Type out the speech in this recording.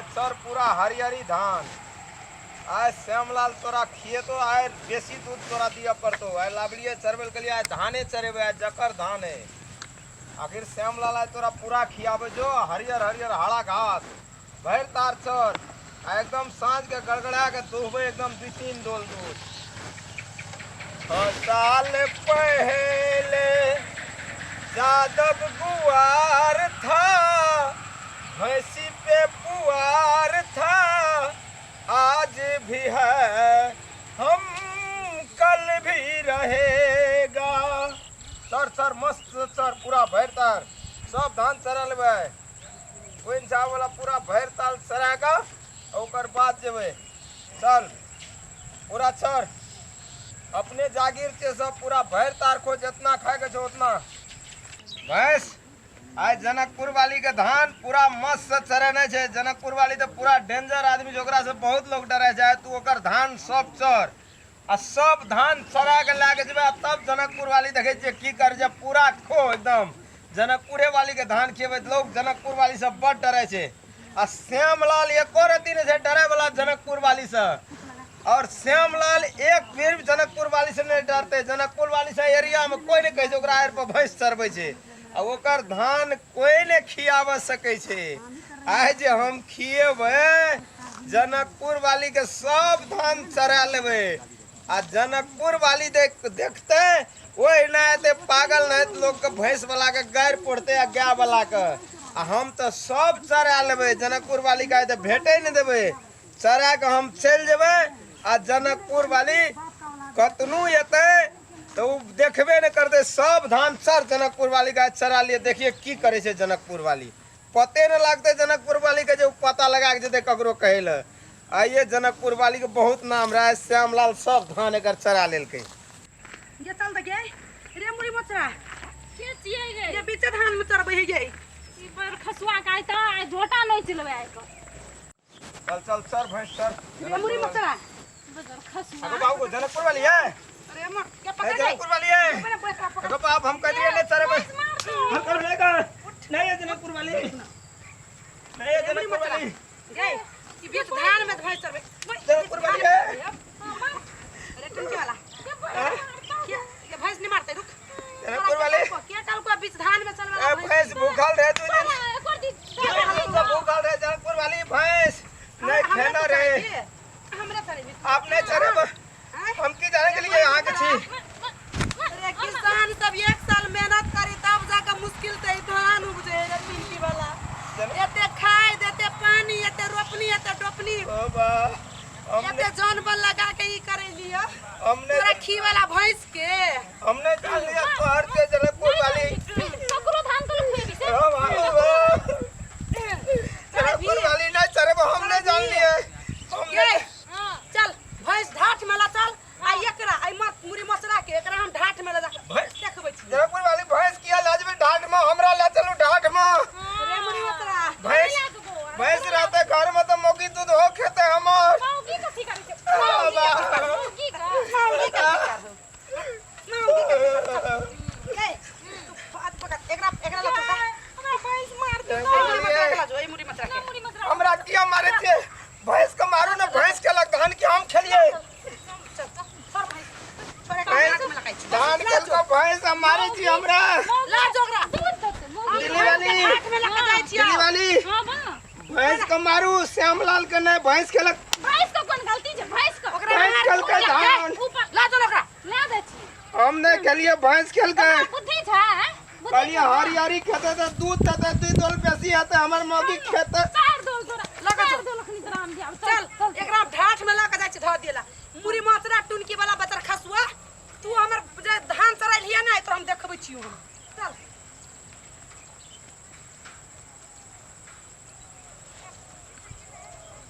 आइ चर पूरा हरियरी धान। आइ श्यामलाल तोरा खिएतो, आइ बेसी दूध तोरा दिअ पड़तो। आइ लाबलिए चरबै लए, कहलिए आइ धाने चरेबै, आइ जकर धान है। आखिर श्यामलाल आइ तोरा पूरा खियाबै जो, हरियर हरियर हरा घास भरि तार चर। आ एकदम साँझ के गड़गड़ा के दुहबै एकदम 2-3 डोल दूध। 6 साल पहले जादव गुआर था, भैंसी पे पुआर था, आज भी है हम कल भी रहेगा। सर सर मस्त सर, पूरा भरि तार सब धान चरा लेबै। कोइन साहब वाला पूरा भरि ताल चरा कऽ ओकर बाद जेबै। चल पूरा चर, अपने जागीर छै सब, पूरा भरि तार खो, जितना खाए के छै उतना। भैंस आइ जनकपुर वाली के धान पूरा मस्त से चरेने छै। जनकपुर वाली तऽ पूरा डेंजर आदमी छै, ओकरा से बहुत लोग डरे छै। तू ओकर धान सब चर आ सब धान चरा के लए के जेबै, आ तब जनकपुर वाली देखै छियै की करै छै। पूरा खो एकदम जनकपुरे वाली के धान खिएबै। लोग जनकपुर वाली सब बड डरे छै। आ श्यामलाल एको रत्ती नहि छै डरे वाला जनकपुर वाली से। और श्यामलाल एक बेर भी जनकपुर वाली से नहि डरतै। जनकपुर वाली से एरिया में कोई नहि कहै छै ओकरा आड़ि पर भैंस चरबै छै, आ ओकर धान कोई नहि खियाबऽ सकै छै। आइ जे हम खिएबै जनकपुर वाली के सब धान चरा लेबै, आ जनकपुर वाली देखते ओहि ना एते पागल नहीं लोग के भैंस वाला के गारि पड़ते आ गाय वाला के। आ हम तऽ सब चरा लेबै जनकपुर वाली के, आइ तऽ भेटे नहि देबै। चरा के हम चलि जेबै, आ जनकपुर वाली कतनो एतै तऽ ओ देखबे नहि करतै। सब धान चर जनकपुर वाली के आइ चरा लिए, देखिए की करै छै जनकपुर वाली। पते नहि लागतै जनकपुर वाली के जे ओ पता लगा के जेतै ककरो कहै लए। आइए जनकपुर वाली के बहुत नाम रहे, श्यामलाल सब धान एकर चरा लेलकै। ये चल त गे रे मुरी मचरा। के छियै गे? ये बीचे धान में चरबै है गे। ई बर खसुआ के आइ त आइ झोटा नहि चिलबै आइ क। चल चल सर भैंस सर। रे मुरी मचरा। बदर खसुआ। अगो बाबू जनकपुर वाली है। अरे म के ए, पकड़ ले। जनकपुर वाली है। पकड़ पकड़ पकड़। अगो बाप हम कह दिए नहीं चरबै। भैंस मार दो। हम कर लेगा नहीं है जनकपुर वाली, नहीं है रे मुरी जनकपुर मचरा। वाली। गे ई बीच धान में भैंस चरबै। जनकपुर वाली है। अरे टंकी वाला के ये भैंस नहीं मारते, रुक। जनकपुर वाली। के काल को बीच धान में चलवा। ए, भैंस भूखल रहे तू दिन। एको दिन सब भूखल रहे जनकपुर वाली भैंस नहीं खेना रे। हमरा चरेबी। आप नहीं चरेब, हम की जाने के लिए यहाँ के छी। अरे किसान सब एक साल मेहनत करी तब जाके मुश्किल से ई धान उपजे रे पिंकी वाला। एते खाए देते पानी, एते रोपनी, एते डोपनी, ओ बा हमने एते जन बल लगा के ई करे लियो हमने तोरा खी वाला भैंस के। हमने जान लिया तोहर के जनकपुर वाली। ककरो धान तो खुएबी से। ओ बा, ओ बा। जनकपुर वाली नहीं चरेब, हमने जान लिए हमने। ये हां चल भैंस ढाठ में ला चल। आ एकरा आई मत मुरी मसरा के एकरा हम ढाठ में ला जा देखबै छी। जनकपुर वाली भैंस किया लाजबे ढाठ में? हमरा ला चलू ढाठ में। रे मुरी मसरा भैंस भैंस रहते घर में तो मौकी दूध हो खेते हमर। मौगी कथी करै छै? मौगी का मौगी के की करहो, मौगी के की करहो? ए तू हाथ पकड़, एकरा एकरा ला चल। हमरा भैंस मार दे। ए मुरी मसरा के ला जो, ए मुरी मसरा के। मुरी मत हमरा किया मारे छे? भैंस के मारू ना, भैंस के लग धान के हम खेलिए। चल छोड़ भैंस, छोड़ एकरा भैंस हाथ में लगाइ छी। धान खेल के भैंस हम मारे छी हमरा। ला जो ओकरा। दूध देतै मौगी। दिल्ली वाली, हाथ में लगा जाइ छी। दिल्ली वाली। हां बोल ना। भैंस के मारू श्यामलाल के नहीं, भैंस खेलक। भैंस के कोन गलती छै? भैंस के ओकरा भैंस मार, खेल के धान ऊपर ला जो ओकरा। ला दै छी। हम नहीं खेलिए भैंस खेल के। तोरा बुद्धि छै? बुद्धि कहलिए छै? हरियरी खेते तो दूध देते, 2 डोल बेसी हेते हमर मौगी खेते। चार डोल तोरा लगा चार जो। डोल अखनी तोरा हम दियाब। चल एकरा ढाठ में ला के जाइ छी धऽ देला। मुरी मसरा टुनकी वाला बतर खसुआ, तू हमर जे धान चराइल हिया ना तो हम देखबै छियो हम। चल।